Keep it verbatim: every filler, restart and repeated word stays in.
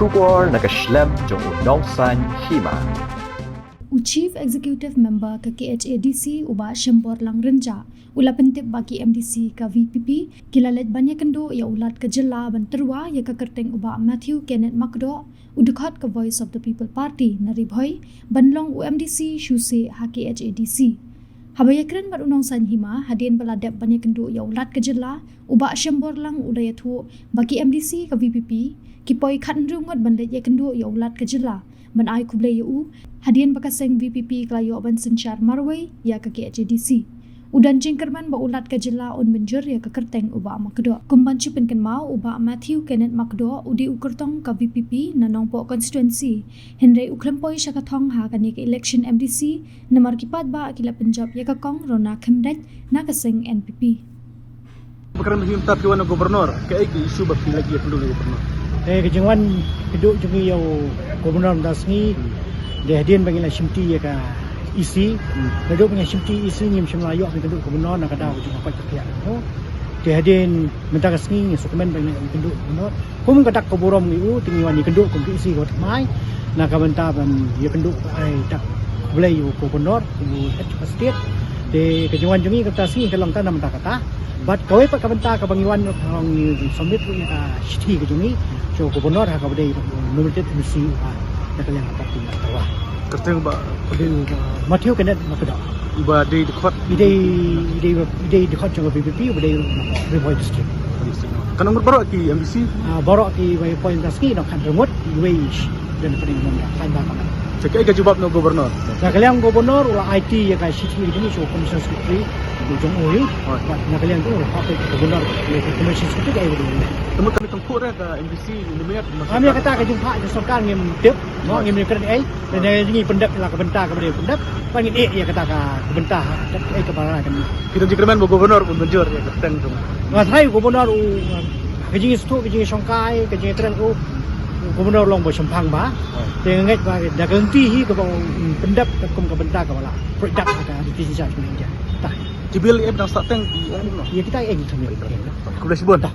Khubor na ka shlem jong u Nongsaiñ Hima. U Chief Executive Member ka K H A D C, u Bah Shemborlang Rynjah, u la pyntip ba ki M D C ka V P P ki la leit ban ïakynduh ïa u Lat ka jylla ban tyrwa ïa ka kyrteng u Bah Matthew Kenneth Makdoh, u dkhot ka Voice of the People Party na Ri Bhoi, ban long u M D C shuh shuh ha K H A D C. Haba ïakren bad u Nongsaiñ Hima hadien ba la dep ban ïakynduh ïa u Lat ka jylla, u Bah Shemborlang u la ïathuh ba ki M D C ka V P P ki poi khathynriew ngut ban leit ïakynduh ïa u Lat ka jylla ban ai khublei ïa u, hadien ba ka seng V P P ka la ïoh ban synshar marwei ïa ka K H A D C. U don jingkyrmen ba u Lat ka jylla un mynjur ïa ka kyrteng u Bah Makdoh. Kum ban shu pynkynmaw, u Bah Matthew Kenneth Makdoh u dei u kyrtong ka V P P na Nongpoh constituency, hynrei u khlem poi sha ka thong ha kane ka election M D C namar ki paidbah ki la pynjop ïa ka kong Rona Khymdeit na ka seng N P P. Ba kren mynta phi wan na Governor, kaei ka issue ba phi leit ïakynduh ïa Governor? Eh, ka jingwan kynduh jong ngi ïa u Governor mynta ka sngi, dei hadien ba ngi la shimti ïa ka E C. Hmm. Naduh ba ngi la shimti E C ngim shym la ïoh ban kynduh Governor na ka daw ka jong ka koit ka khiah. Te hadien mynta ka sngi ngi sngewkmen ba ngi la ïakynduh Governor. Kum ka dak ka burom ngi u, te ngi wan ïakynduh kum ka E C ka thymmai na ka bynta ban ïakynduh, ai dak khublei ïa u Governor, kum u head of state. Te ka jingwan jong ngi kata sngi ka long tang na bynta kata. Bad kawei pat ka bynta kaba ngi wan, ka long ngi submit ruh ïa ka shithi ka jong ngi sha u Governor ha kaba dei nominated M C ha na ka liang ka party na ka wa. Kyrteng ba? Dei, uh, Matthew Kenneth Makdoh. Ba dei dkhot? I dei, i dei, i dei dkhot jong ka V P P, ba dei Ri Bhoi District. Ka nongbah baroh ki M D C? Ah, baroh ki ba poi mynta ka sngi nang khathynriew ngut, iwei don pdeng nongbah, khathynriew ba ka. Te kaei ka jubab na u Governor? Na ka liang Governor u la aiti ïa ka shithi ka jong ngi sha u Commissioner Secretary, u jong u hi. Hooid. Bad na ka liang u la pynpaw ïa u Governor, ïa u Commissioner Secretary kaei ba u. Te mut ka mih tang phuh re ka M D C, ïa kata ka jingpynpaw jong sorkar ngim tip. Mo, ngim ïakren ei, te ngi pyndep ïa la ka bynta kaba dei pyndep, ba ngin ïeh ïa kata ka bynta, kaei kaba la kan. Ki don jingkyrmen ba u Governor un mynjur ïa ka kyrteng jong. Nga tharai u Governor u, ka jingsngewthuh, ka jingshongkai, ka jingtrei u, u Governor u long ba shemphang bha. Te nga ngeit ba da ka lynti hi kaba u pyndep katkum ka bynta kaba la pynpaw ha ka riti jingjia jong India. Tah. Ki bill em dang sah teng ki ong no. Ïa kita em. Khublei shibun. Tah.